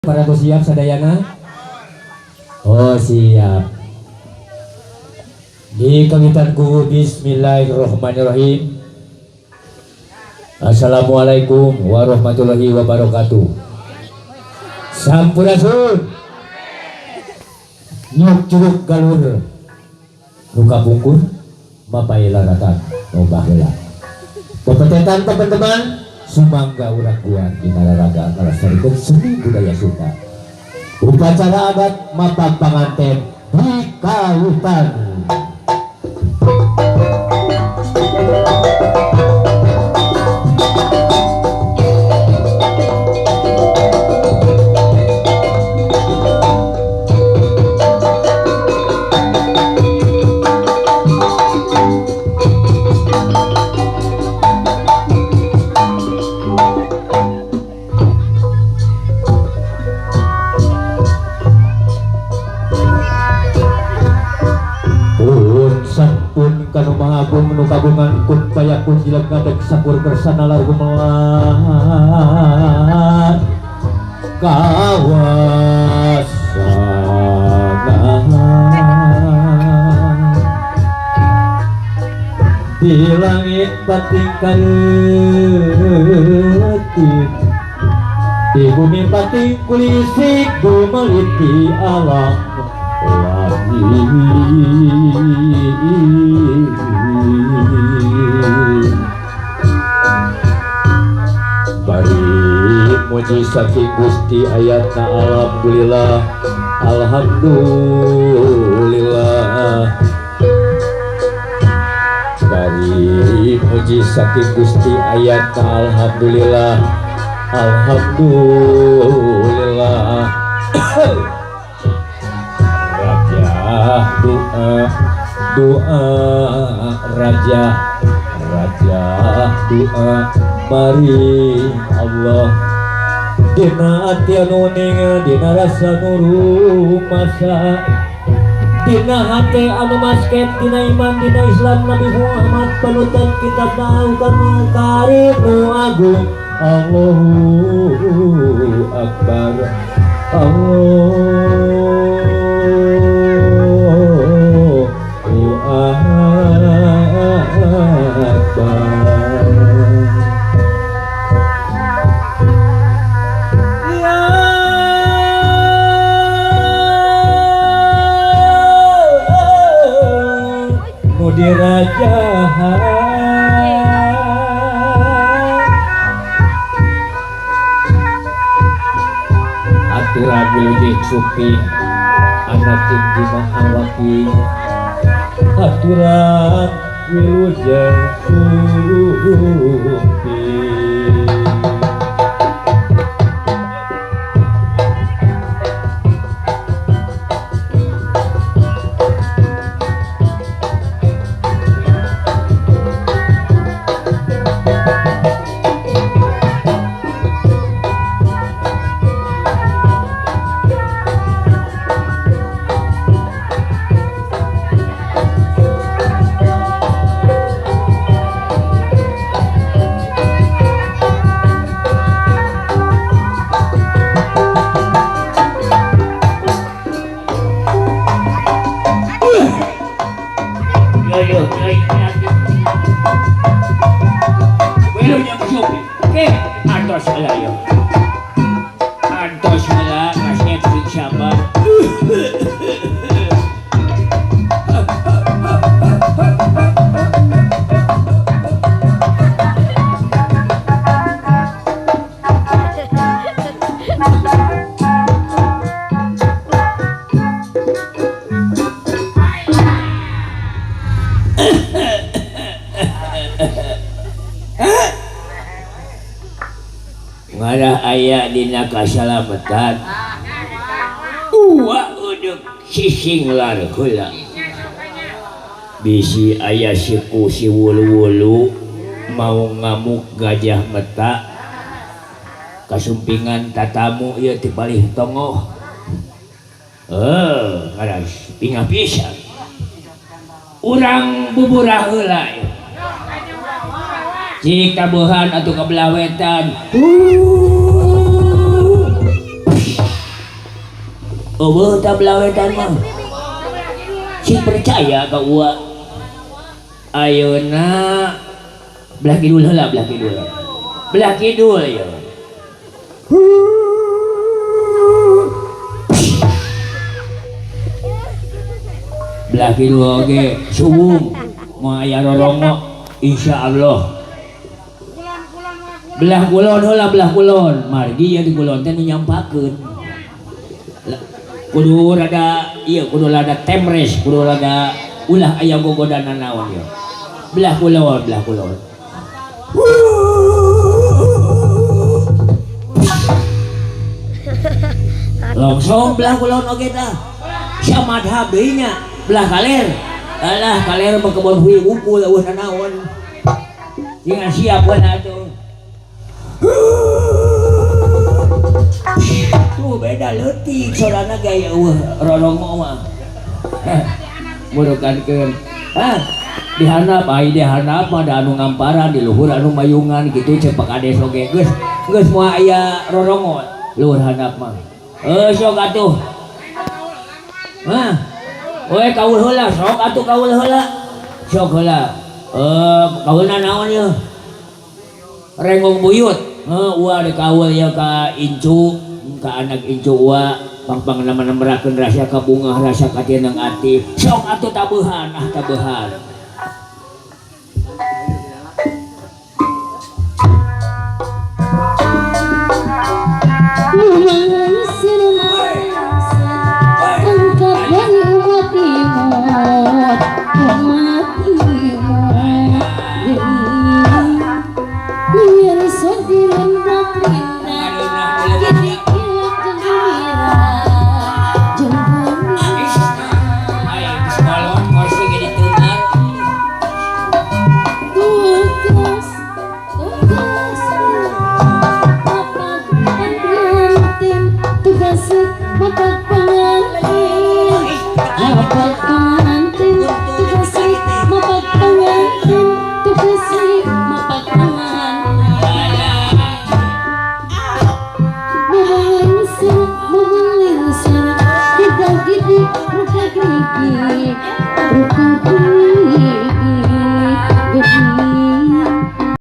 Para siap sadayana? Oh siap. Di kawitan ku bismillahirrahmanirrahim. Assalamualaikum warahmatullahi wabarakatuh. Sampurasun. Nyuk curug galur. Nu kapungkur mapay laratan nu baheula. Pepetetan teman-teman, sumangga urang kuat dina raraga ngalestarikeun seni budaya Sunda. Upacara adat mapag panganten di Kawitan. Kanu mahagung nu kagungan kun payakun jilat ngadeg sakur kersana lar gumelar kawasana di langit pating kareutik di bumi pating kulisik gumeliti alam langit. Bari muji saking Gusti ayatna alhamdulillah, alhamdulillah. Bari muji saking Gusti ayatna alhamdulillah, alhamdulillah. Raja doa doa raja raja doa mari Allah dina ati anu ning dina rasa nuru masa dina hate anu masket dina iman dina Islam Nabi Muhammad panutan kitab Al-Qur'an Karim nu agung. Allahu Akbar, Allahu Akbar. Ya nu dirajahan aturan wilujeng supi anak tinggi mahawaki aturan wilujeng supi. Ngarah aya dina kasalamatan uwa udeuk sising lar heula bisi aya siku si wulu-wulu mau ngamuk gajah meta kasumpingan tatamu ieu ti palih tongoh ngarah pingah pisan urang buburah heula cik tabuhan atau kebelah wetan. Eueuh tah belah wetan mah. Sing percaya ka uwa. Ayeuna belah kidul heula, belah kidul. Belah kidul ya. Belah kidul oge suwung moal aya rorongo insyaallah. Belah kulon heula, belah kulon. Margi ieu di kulon teh nu nyampakeun. Kudu rada ieu, kudu rada temres, kudu rada ulah aya gogodana naon ieu. Belah kulon, belah kulon. Langsung belah kulon oge tah. Samadhab deui nya, belah kaler. Alah kaler mah kebon hui wungkul eueuh nanaon. Jangan siap we atuh. Tuh beda leutik sorana gaya eueuh rorongo mah. Murukankeun. Hah, dihandap ai dihandap mah da anu ngamparan di luhur anu mayungan kitu ceuk Pak Kades oge. Geus geus moal aya rorongo luhur handap mah. Sok atuh. Hah. We kaul heula sok atuh kaul heula. Sok heula. Kaulna naon ieu? Renggong buyut. Heuh, uwa dikaul ieu ka incu, ka anak incu uwa pangpang nama-nembrakeun rasa kabungah rasa katineng ati. Sok atuh tabuhan, ah tabuhan. Ruka gigi, ruka gigi.